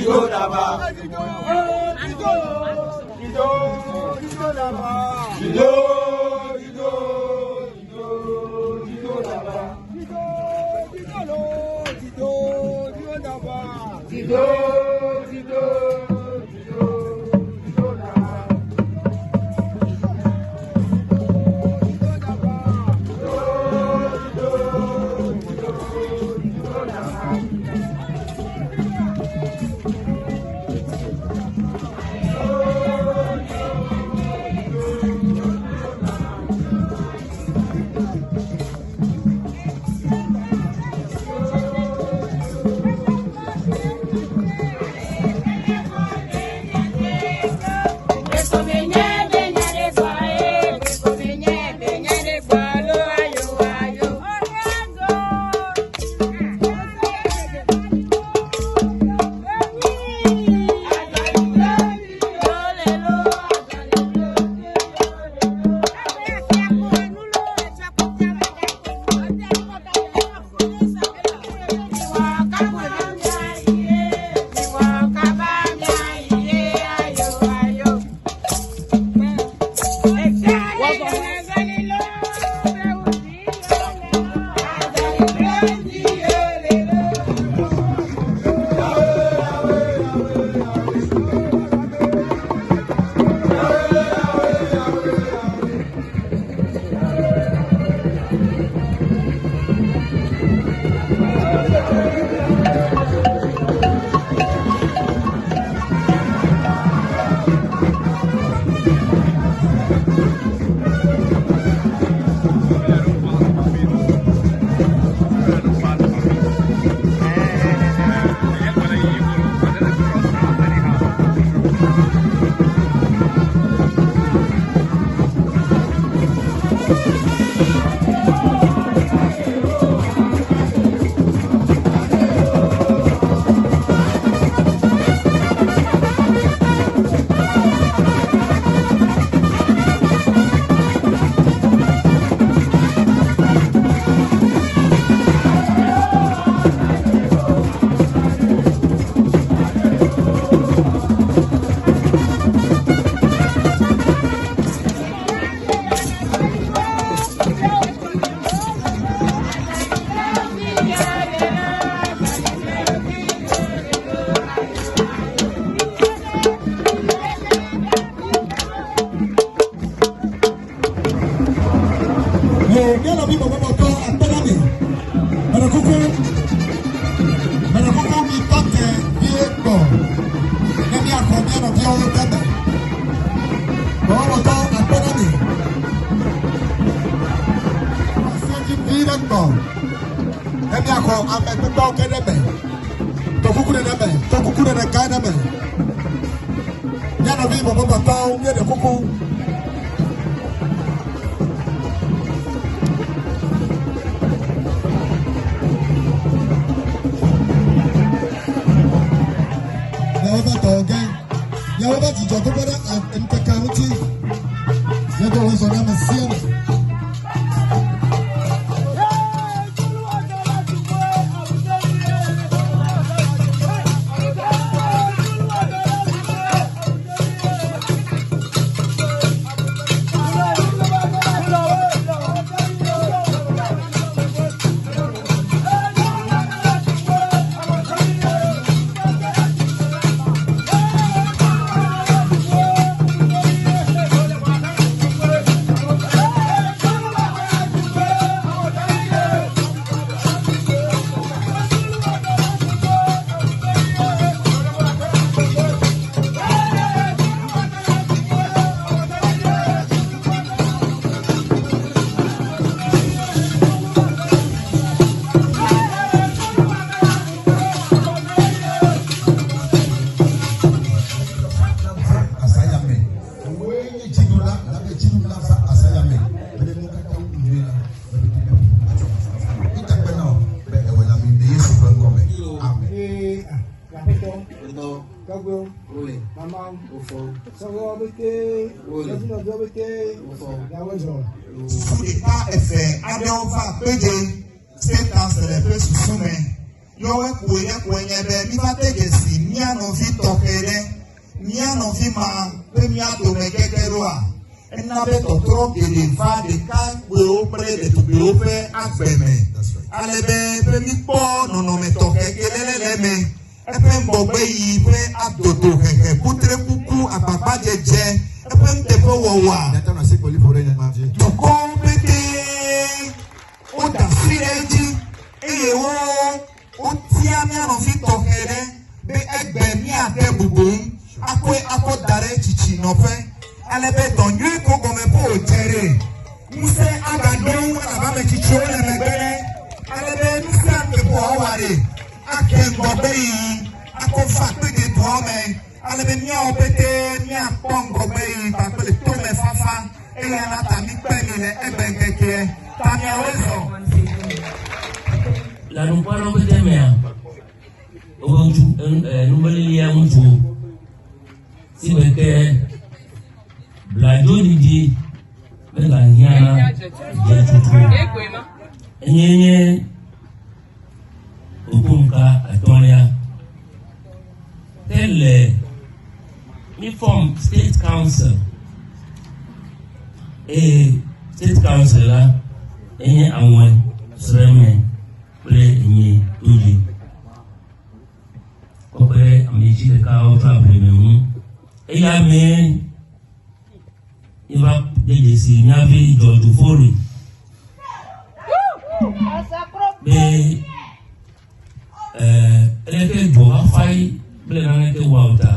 Dido daba. Dido, dido, dido, dido daba. Dido, dido, dido, dido daba. Dido, dido, lo, dido, dido daba. Dido, dido, dido, dido daba. Dido daba. Dido, dido, dido, dido daba. Susu ɖeka eve aɖewo va kpedze State Council ƒe susu me. Yɔwoe koe ɖe koe nye be míva de dzesi mía. Mía nɔvi tɔxɛ ɖe, mía nɔvi ma ƒe mía dome gege ɖoa, ena be tɔtrɔ geɖe va ɖekakpuiwo kple ɖetugbiwo ƒe agbe me. Ale be ƒe míkpɔ nɔnɔme tɔxɛ ke lele le eme. Eƒe ŋgɔgbe yiyi ƒe adodo hehe, kutrekuku, agbagbadzedze, eƒe nuteƒewɔwɔa, dukɔwo petee woda asi ɖe edzi eye wo wotia mía nɔvi tɔxɛ ɖe be egbe míade bubu ŋu akɔe akɔ da ɖe tsitsinɔƒe ale be dɔ nyui ko gɔme ƒe wòdze ɖe ŋusẽ agaɖo ŋu elabe ame tsitsiwo le megbe ɖe ale be nu sia nu ke wòawɔ ɖe ake ŋgɔgbe yiyi akɔ va kpedze dua me ale be míawo pete míakpɔ ŋgɔgbe yiyi kpakple tome fafa eya na ta míkpe mi le egbe ŋkekeɛ ta miawoe zɔ. Le anukwarawo pete mea, wobe ŋutsu nubelilia ŋutsuwo si me ke bladzo didi megahiã na dzetutu o. Enye nye okumka atɔ̃lia. Ke le mi form state council eye state council la enye aŋɔe, sreme kple enyi todzi. Kɔkpe ɖe ame dzi ɖekawo tso aʋlime ŋu. Eya mee míeva de dzesi mía vi George Ofori be eleke dua va fa yi kple naneke wa o ta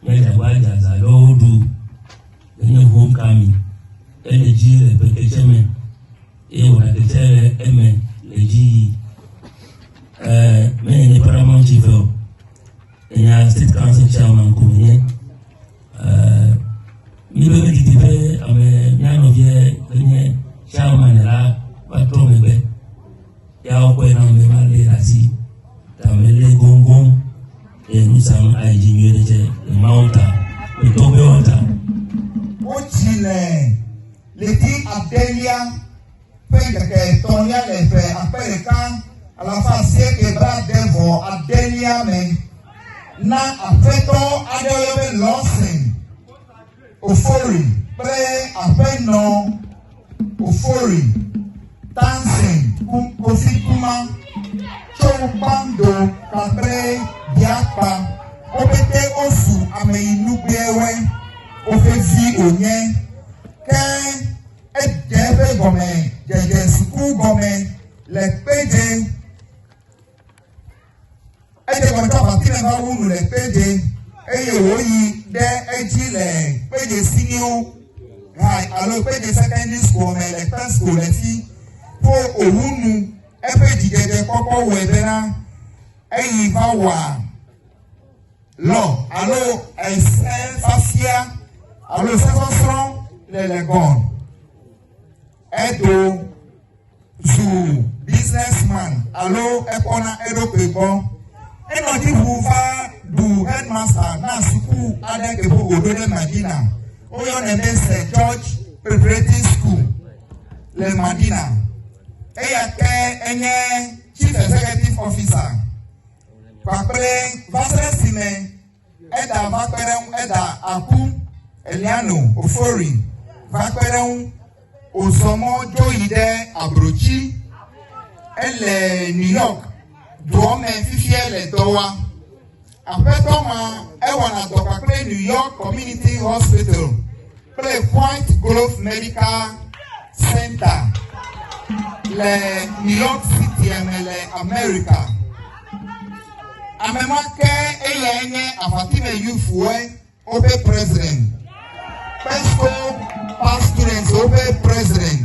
míadze agbagba adze azã aɖewo ɖu enye homecoming. Ele dzi le ƒe me eye wɔna ketsɛ le eme le dzi yi. Menye nye paramount chief o. Enya state council chairman ko menye. Mi be didi be ame mía nɔvia enye chairman la va trɔ megbe. Ya wokɔe nam be ma lé ɖe asi. Ta melé goŋgoŋ eye nu sia nu ayi dzi nyuie ɖe dze le Mawu ta, le tɔgbuiwo ta. Wotsi le ɣleti adelia ƒe ŋkeke etɔ̃lia le ƒe 1878 me na aƒetɔ aɖe woyɔ be Lawson Ofori kple aƒenɔ Ofori Tansen Kofi Kuma tso Kpando kpakple Biakpa. Wo pete wozu ameyinugbewoe woƒe vi wònye. Ke edze eƒe gɔmedzedze suku gɔme le kpedze. Edze gɔme tso aʋatime va wu nu le kpedze eye wòyi ɖe edzi le kpedze senior high alo kpedze secondary school me le Kpesco le fi. Ƒo wòwu nu eƒe dzidzedze kpɔkpɔ wɔe bena eyi va wɔa law alo ese fafia alo sesɔsrɔ̃ le Legon. Edo zu businessman alo ekpɔna eɖokui gbɔ. Enɔ dzi ʋu va ɖu headmaster na suku aɖe ke ƒo wòɖo ɖe Madina. Woyɔnɛ be St. George Preparatory School le Madina. Eya ke enye chief executive officer kpakple va se ɖe esime eda va kpe ɖe eŋu eda aku Eliano Ofori va kpe ɖe eŋu wòzɔ mɔ dzo yi ɖe Abrotsi. Ele New York dua me fifia le dɔ wɔm. Aƒetɔ ma ewɔna dɔ kpakple New York Community Hospital kple White Grove Medical Center le New York City me le America. Ame ma ke eyae nye Avatime Youth-woe woƒe president. Pesco Past Students woƒe president.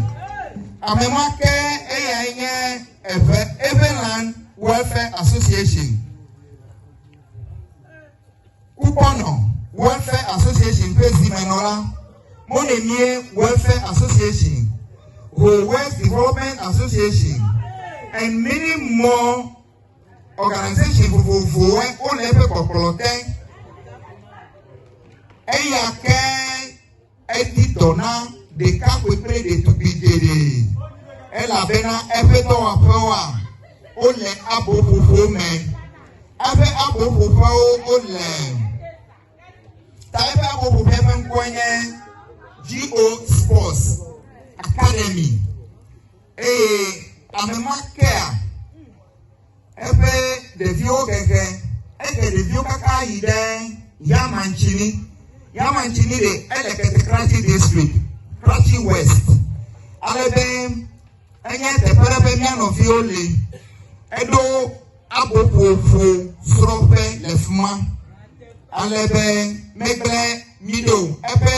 Ame ma ke eyae nye eƒe Everland Welfare Association. Kupɔnɔ Welfare Association ƒe zimenɔla. Monemie Welfare Association, Ho West Development Association, and many more organization vovovowo wole eƒe kpɔkplɔ te. Eya ke edi dɔ na ɖekakpui kple ɖetugbui geɖe elabena eƒe dɔwɔƒewoa wole aboƒoƒo me. Eƒe aboƒoƒewo wole ta eƒe aboƒoƒe ƒe ŋkɔe nye GO Sports Academy eye ame ma kea eƒe ɖeviwo hehe ehe ɖeviwo kaka yi ɖe Yamanchini. Yamanchini ɖe ele Kete Krachi District, Krachi West. Ale be enye teƒe ɖe be mía nɔviwo li. Eɖo aboƒoƒo srɔ̃ƒe le fi ma. Ale be megblẽ mí ɖo eƒe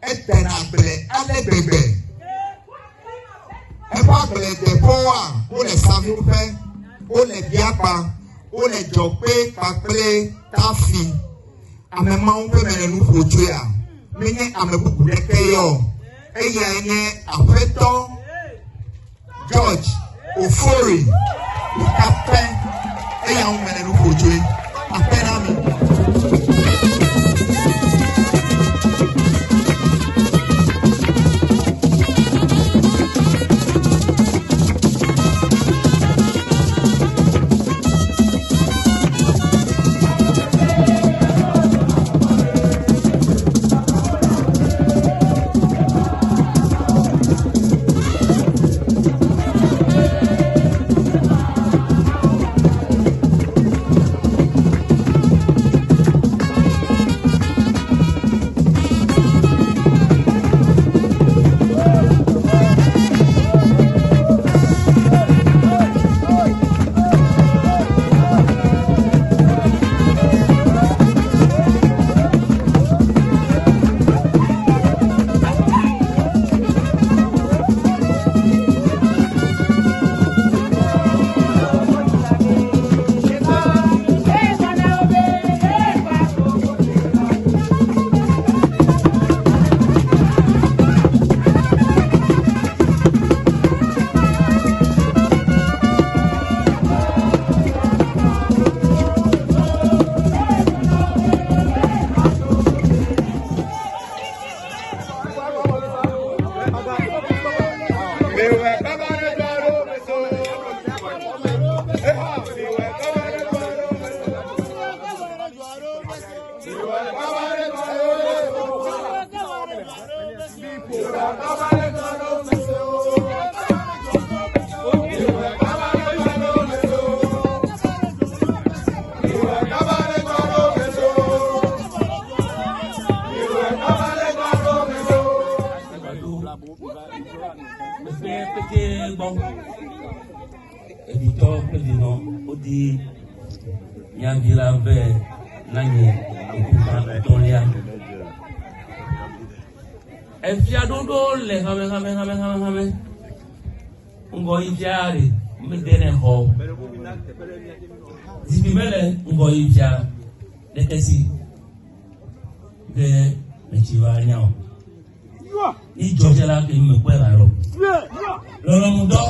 edena agble ale gbegbe. Eƒe agbledeƒewoa, wole Saviuƒe, wole Biakpa, wole Dzɔkpe kpakple Tafi. Ame mawo ƒe me le nu ƒo tsoea, menye ame bubu ɖeke yɔ o. Eyae nye Aƒetɔ George Ofori ɖeka pɛ. Eya ŋu mele nu ƒo tsoe. Akpe na mi. Evitɔ kple vinɔ wodi nyavi la vɛ na nye ŋkume etɔ̃lia. Efiaɖoɖo le hamehame. Ŋgɔyifia ɖe mede ne xɔ. Zikpui mele ŋgɔyifia ɖeke si ke metsi va nya o. Ni dzɔdze la ke mekpɔe la yɔ. Lɔlɔ̃nudɔ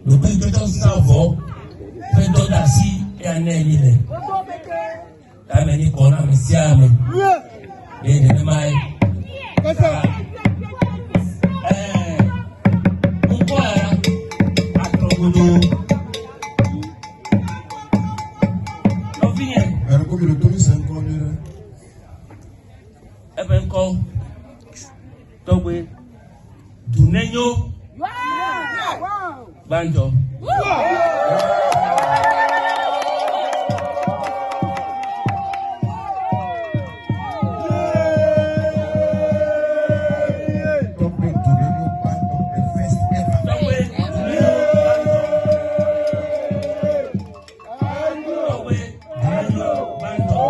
ɖokuitsɔtsɔ sa vɔ ƒe dɔdeasi eya nɛ mi le. Ame ni kɔ na ame sia ame. Eye nenemae. Ŋkɔ ya atrɔ godoo. Nɔvinye. Eƒe ŋkɔ tɔgbe Dunenyo Gbãtɔ. Tɔgbe Dunenyo Gbãtɔ, the first ever. Tɔgbe Dunenyo Gbãtɔ. Tɔgbe Dunenyo Gbãtɔ.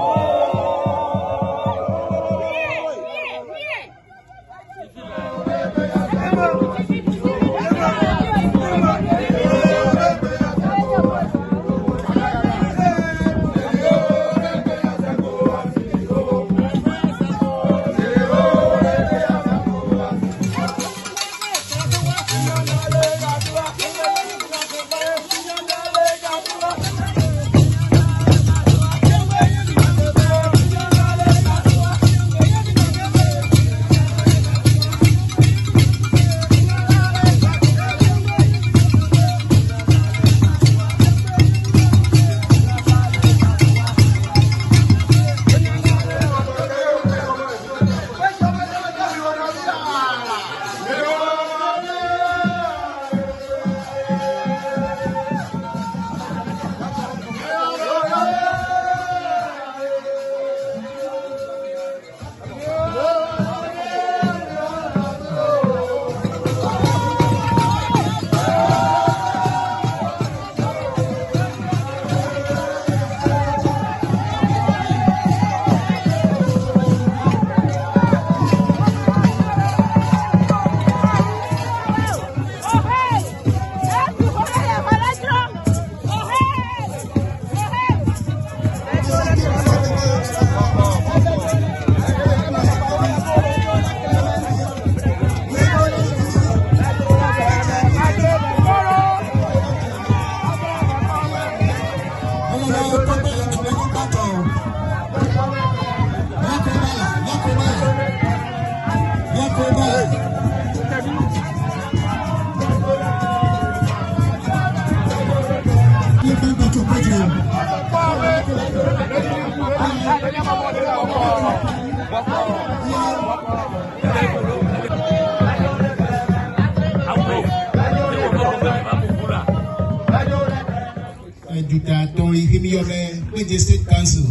miyɔ be Kpedze State Council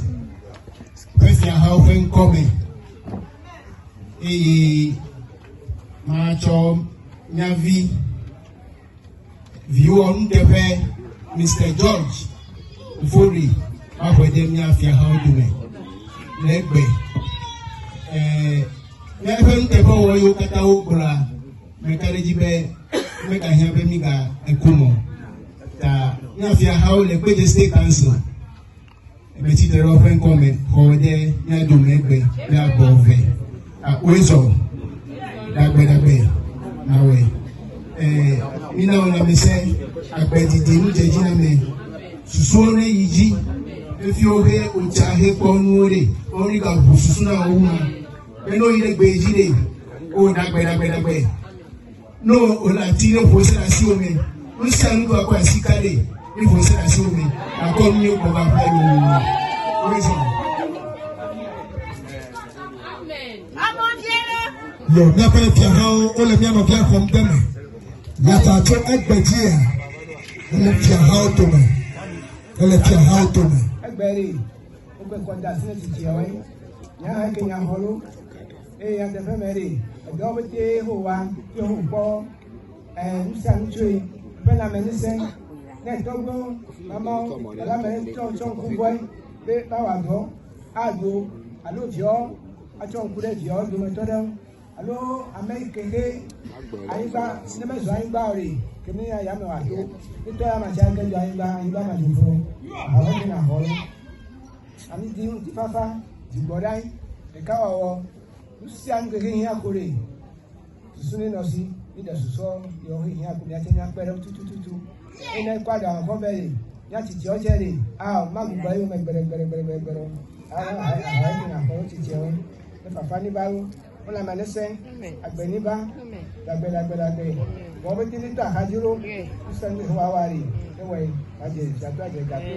ƒe fiahawo ƒe ŋkɔ me eye matsɔ mía vi viwɔ nuteƒe Mr. George Nfodri maxɔe ɖe mía fiahawo dome le egbe. Ɛɛ míaƒe nuteƒewɔwɔ yiwo katã wogblɔa meka ɖe edzi be megahiã be míga eku mɔ ta mía fiahawo le Kpedze State Council Ame tsitre ɖe woƒe ŋkɔ me xɔ ɖe mía dome egbe be abɔ ve akpɔe zɔ ɖagbe ɖagbe nawɔe. Ɛɛ mina wò lãmesẽ agbe didi nudzedziname susuwo ne yi dzi efi wo he wotsa he kpɔ nuwo ɖe wo ni gaʋu susu na wo ma be ne woyi ɖe gbe dzi ɖe o ɖagbe ɖagbe ɖagbe no wòle ati ne ƒo se ɖe asiwò me nu sia nu do akɔ asi ka ɖe ne ƒo se ɖe asiwò me akɔ nu ye gbɔ va ƒe loo wozɔ. Yɔ míaƒe fiahawo wole mía nɔvia xɔm de me. Yata tso egbe dzia, ele fiahawo dome. Ele fiahawo dome. Egbe ɖe wokɔ kɔ da asi ne tsitsiawoe nya hã ke nya xɔ lo eye nyateƒe me ɖe edɔwo pete ho wa tso ho kpɔ ɛɛ nu sia nu tsoe ƒe lãme ŋusẽ ne tɔgbewo mamawo lãme tsɔ tsɔ ŋku gbɔe be ba wɔ dɔ ado alo viawo atsɔ ŋku ɖe viawo dometɔ ɖe ŋu alo ame yi ke he anyigba ne mezɔ anyigba o ɖe ke mi ya yame wòado nutɔ ya ma tsa ke dzɔ anyigba anyigba ma dzodzro ahawo ke na xɔ lo ami di ŋutifafa dzigbɔ ɖe anyi ɖekawɔwɔ nu sia nu ke hiã ko ɖe susu ne nɔ si mi ɖe susɔ yewo he hiã ko miate miakpe ɖe tutututu ene kɔ aɖaŋu kɔ vɛ le miatsitsiawo tse ɖe awo magbugbɔ yewo me gbɛɖɛ gbɛɖɛ gbɛɖɛ gbɛɖɛ gbɛɖɛ awo ahawo ke na xɔ wo tsitsiawo ne fafa ni ba wo wole ame ne sɛ agbe ni ba dagbe dagbe dagbe wɔn bɛ tini to ahadzro nu sia nu ke wa wa ɖe ewɔ yi adze fiatɔ adze gato.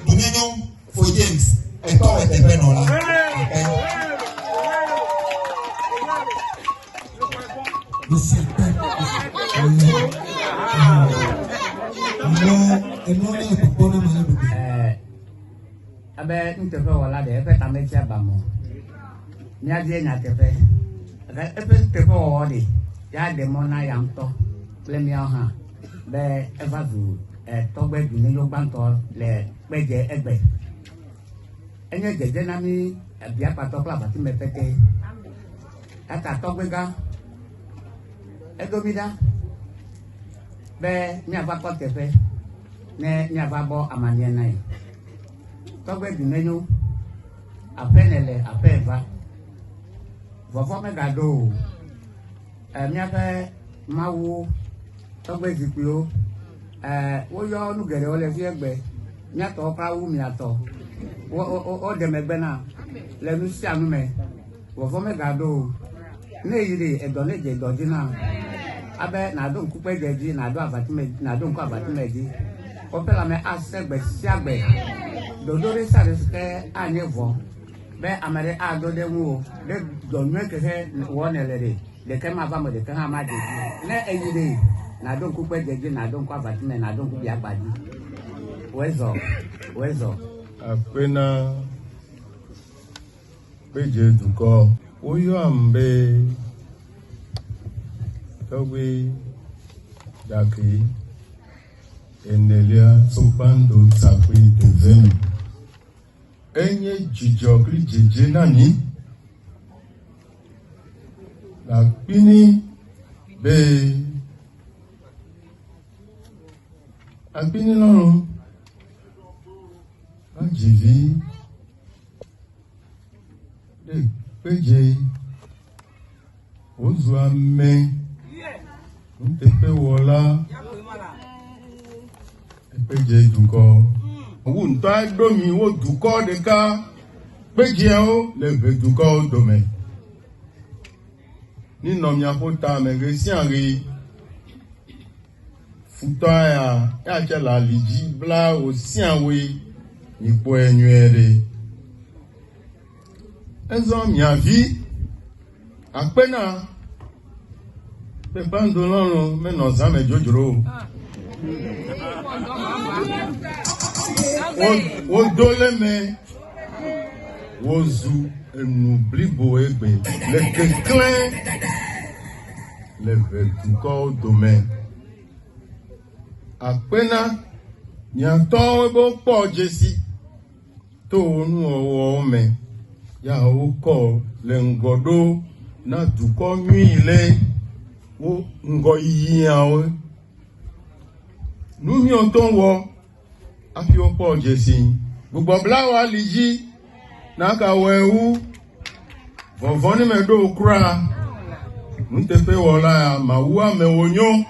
Dunenyo for James etɔ wɔ teƒe nɔ la. Mesi akpe. Alo enua ne le kpɔkpɔ na ma le ɖuɖu. Ɛɛ, abe nuteƒewɔla ɖe eƒe tametsia ba mɔ. Míadie nyateƒe. Gake eƒe nuteƒewɔwɔ ɖe ya ɖe mɔ na ya ŋutɔ kple míawo hã be eva zu tɔgbe dunenyo gbãtɔ le kpedze egbe. Enye dzedze na mí ebiakpatɔ kple avatime pɛtɛ. Eta tɔgbe gã eɖo mí ɖa be míava kpɔ teƒe ne míava bɔ amania na ye. Tɔgbe dunenyo aƒe ne le aƒe va. Vɔvɔ megaɖo o. Ɛ míaƒe mawuwo tɔgbe zikpuiwo ɛ woyɔ nu geɖewo le fi egbe. Míatɔwo kura wu miatɔ. Wo wo woɖe megbe na le nu sia nu me. Vɔvɔ megaɖo o. Ne yi ɖe edɔ ne dze dɔ dzi na abe nàɖo ŋku kpedze dzi nàɖo avatime nàɖo ŋku avatime dzi. Woƒe lãme ase gbe sia gbe. Ɖoɖo ɖe sia ɖe si ke anye vɔ be ame ɖe aɖo ɖe ŋuwò ɖe dɔ nyuie ke he wɔ nèle ɖe. Ɖeke mava eme ɖeke hã madze edzi o. Ne èyi ɖee, nàɖo ŋku kpedze dzi, nàɖo ŋku avatime, nàɖo ŋku biagba dzi. Wòe zɔ, wòe zɔ. Akpe na kpedze dukɔ. Woyɔam be Tɔgbui Daki enelia tso Kpando Tsakui Devenu. Enye dzidzɔ kple dzedze na mí le akpini be akpini lɔlɔ adzi vi ɖe kpedze wozu ame nuteƒewɔla ekpedze dukɔ. Wu ŋutɔ aɖo mi wo dukɔ ɖeka kpedzeawo le ʋe dukɔwo dome. Ninɔ miaƒo tame ɣesiaɣi. Futɔa ya, ya tse le ali dzi bla wò sia woe, mikpɔe nyuie ɖe. Ezɔ mia vi akpe na be gbãdo lɔlɔ menɔ zã me dzodzro o. Wodo le me wozu enu blibo egbe le keklẽ le ʋe dukɔwo dome. Akpe na mia tɔwo be wokpɔ dzesi to wò nuwɔwɔwo me, ya wokɔ le ŋgɔ ɖo na dukɔ nyui le wo ŋgɔyiyiawo. Nu nyuiwo to wɔ hafi wokpɔ dzesi. Gbugbɔ bla wò ali dzi nagawɔe wu. Vɔvɔ̃ ne meɖo wò kura. Nuteƒewɔla ya mawu ame wònyo.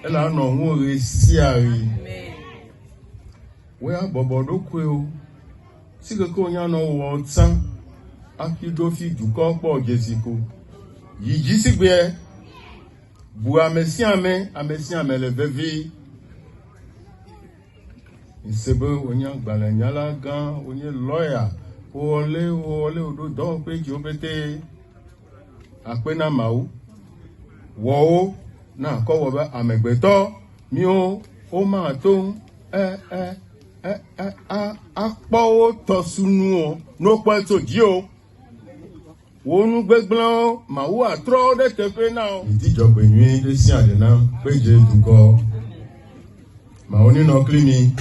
Ele anɔ ŋuwò ɣesiaɣi. Wò ya bɔbɔ ɖokuiwò. Si keke wònya nɔ wɔ tsã hafi ɖo fi dukɔ kpɔ dzesi ko. Yi dzi sigbeɛ. Bu ame sia ame, ame sia ame le vevi. Mise be wonye agbalẽnyala gã, wonye lɔya, wowɔle, wowɔle, woɖo dɔwɔƒe dziwo pete. Akpe na Mawu. Wɔ wo na akɔ wɔ be amegbetɔ miwo womato ŋu e e e e a akpɔ wo tɔ sunu o, ne wokpɔe tso dzi o. Wò nu gbegblẽwo, Mawu atrɔ wo ɖe teƒe na wò. Midi dzɔgbe nyui ɖe sia ɖe na kpedze dukɔ. Mawu nenɔ kpli mi.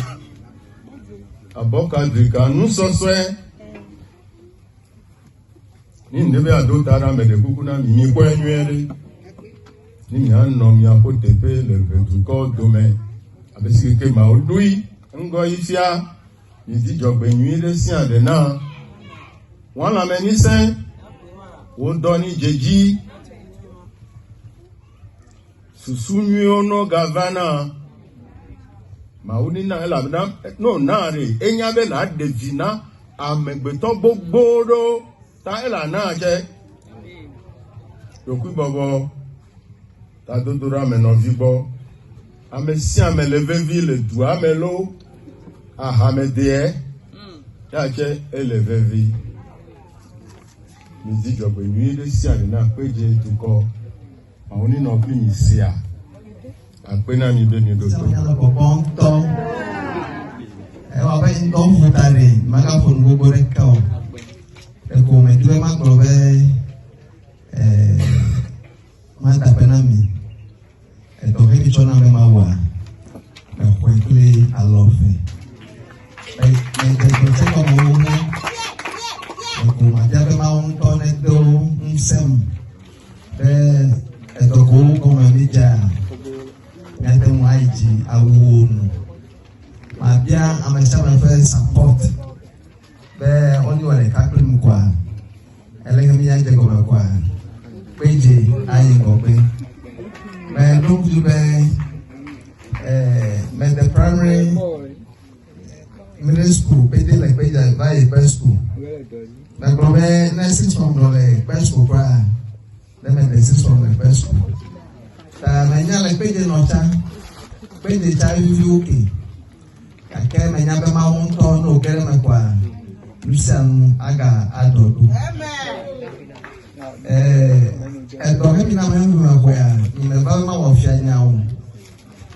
Abɔka drika nusɔsɔe. Ni ŋɖe be aɖo ta ɖe ame ɖe kuku na mi, mikpɔe nyuie ɖe. Ni mianɔ miaƒo teƒe le ʋe dukɔ dome abe si keke Mawu ɖoe ŋgɔ yi fia. Midi dzɔgbe nyui ɖe sia ɖe na wò lãmenisẽ, wò dɔ ni dzedzi, susu nyuiwo no gava na Mawu nina elabena no na ɖe enya be la ɖe vi na amegbetɔ gbogbo ɖo ta ela na dze ɖokuibɔbɔ tadodo ɖe ame nɔvi gbɔ. Ame sia ame le vevi le dua me lo ahame deɛ ya tse ele vevi. Midi dzɔgbe nyui ɖe sia ɖe na kpedze dukɔ. Mawu ni nɔ kpli mi sia. Akpe na mi be mi ɖo to. Bɔbɔ ŋutɔ. Ewɔ abe ŋdɔ ƒo ta ɖe magaƒo nu gbogbo ɖeke o. Ɖeko medi be magblɔ be ɛɛ mada akpe na mi. Edɔ ke mi tsɔ na be mawɔa, mexɔe kple alɔ eve. Mede dɔ tsɛ gɔme xoxo. Ɖeko mabia be Mawu ŋutɔ nedo ŋusẽm be edɔ kewo gɔme mídzea, míate ŋu ayi dzi awu wo nu. Mabia ame sia ame ƒe support be wonye wɔ ɖeka kple mi koa, eleke míadze gɔme koa, kpedze ayi ŋgɔgbe. Meɖo ŋku be mede primary middle school kpedze le kpedze va yi kpe school. Megblɔ be ne six form nɔ le kpe school koa, ne mede six form le kpe school. Ta menya le kpedze nɔ tsã, kpedze tsa vivi oke. Gake menya be Mawu ŋutɔ ne wòge ɖe eme koa, nu sia nu aga aɖɔ ɖo. Edɔ he mi na me nu me xɔea, mi me va be mawɔ fia nya o.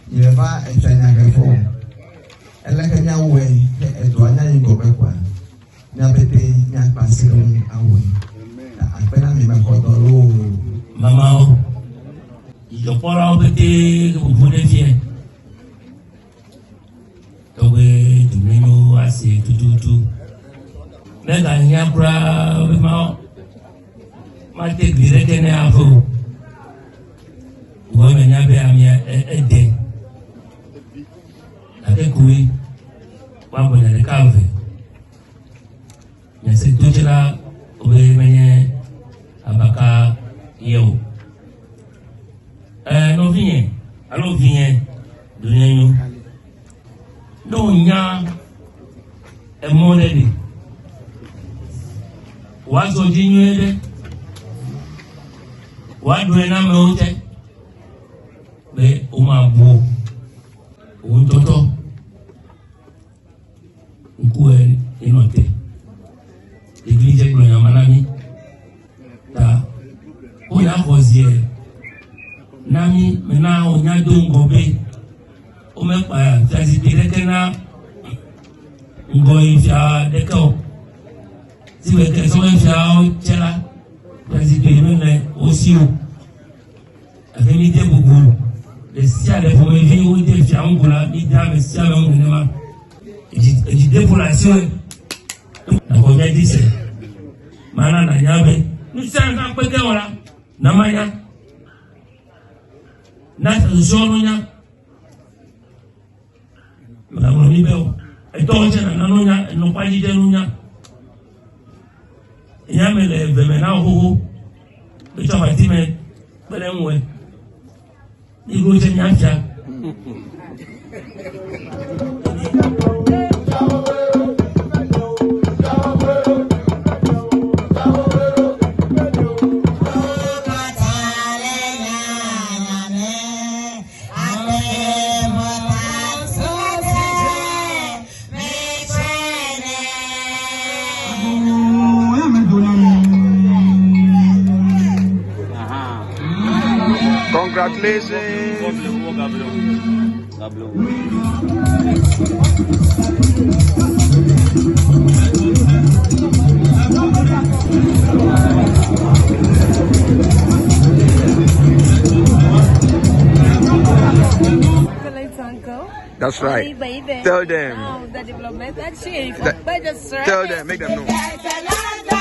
Mi me va efia nya he fɔ o. Ele ke mia wɔe ke edɔa nya yi ŋgɔgbe kɔa, mia pete mia kpa asi ɖe ŋu awɔe. Ta akpe na mi me xɔ dɔ loo. Mamawo, dzidzɔkpɔlawo pete ƒoƒu ɖe fie. Tɔgbe dumenyo ase tututu. Megahiã kura be ma mate gli ɖeke ne aƒe o. Wɔ menya be amea ede. Gake koe woagblɔ nya ɖeka eve. Nya si do dzi la wobe menye abaka ye o. Ee, nɔvinye alo vinye dunye nyo. Ne wònya emɔ ɖe ɖi, wòazɔ dzi nyuie ɖe, wòaɖoe na amewo tse be womabu o. Wò ŋutɔtɔ ŋkuwòe enɔ te. Ɖevi dze gblɔ nya ma na mí. Ta wonya xɔ zie na mí mena wonya do ŋgɔ be womekpa fiazikpui ɖeke na ŋgɔyi fia ɖeke o. Si me ke sɔhɛ fiawo tse la, fiazikpui mele wo si o. Gake míde bubu ɖe sia ɖe ƒomevi wode fia ŋu la, míde ame sia ame ŋu nenema. Edzideƒo le asiwò. Nàxɔ mía dzi se. Mana nànya be nu sia nu akpe ke wɔ la, na manya. Na susuɔ nunya. Mègaŋlɔ mí be o. Etɔwo tse nana nunya, enɔkpadzi dze nunya. Enya me le veme na wò xoxo. Metsɔ abati me kpe ɖe ŋuwòe. Mígo tse míafia. Congratulations. That's right. Tell them. Tell them, make them know.